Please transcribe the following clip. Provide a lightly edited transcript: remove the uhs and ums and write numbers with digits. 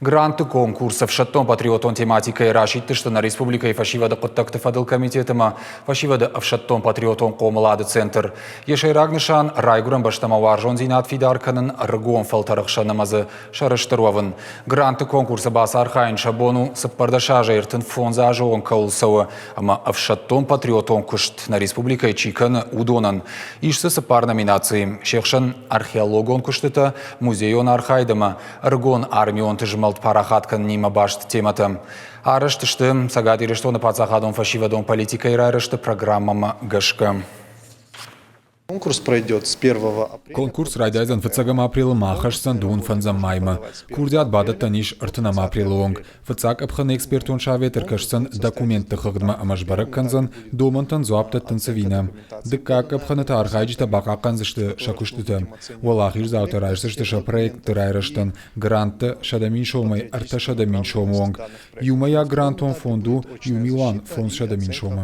Грантты конкурс ӕфсӕддон-патриотон тематикӕйы расидтысты нӕ республикӕйы фӕсивӕды хъуыддӕгты фӕдыл комитет ӕмӕ фӕсивӕды ӕфсӕддон-патриотон хъомылады центр. Йӕ сӕйраг нысан – райгуырӕн бӕстӕмӕ уарзондзинад фидар кӕнын, ӕрыгон фӕлтӕры хсӕн ӕмӕ дзы сӕрыстыр уӕвын. Грантты конкурсы бацархайын сӕ бон у 14 азӕй 35 азы онг кӕуыл цӕуы ӕмӕ ӕфсӕддон-патриотон куыст нӕ республикӕйы чи кӕны, уыдонӕн. Ис дзы цыппар номинацийы. Се хсӕн археологон куыстытӕ, музейон архайд ӕмӕ ӕрыгон армионты змӕлд парахат кӕнынимӕ баст темӕтӕ. Арӕзт сты Цӕгат Ирыстоны паддзахадон фӕсивӕдон политикӕйы райрӕзты программӕмӕ гӕсгӕ. Конкурс пройдет с 1 апреля. Конкурс райдайдзӕн фыццӕгӕм апрелы ма ахӕсдзӕн дыууын фӕндзӕм маймӕ. Курдиат бадӕттӕн ис ӕртынӕм апрелы онг. Фыццаг къӕпхӕны экспертон совет ӕркӕсдзӕн документты хыгъдмӕ ӕмӕ сбӕрӕг кӕндзӕн, домӕнтӕн дзуапп дӕттынц ӕви нӕ. Дыккаг къӕпхӕны та архайджытӕ бахъахъхъӕндзысты сӕ куыстытӕ. Уӕлахиздзаутӕ райсдзысты сӕ проектты райрӕзтӕн гранттӕ 100 000 сомӕй 300 000 сомы онг. Иумӕйаг грантон фонд у 1 500 000 сомы.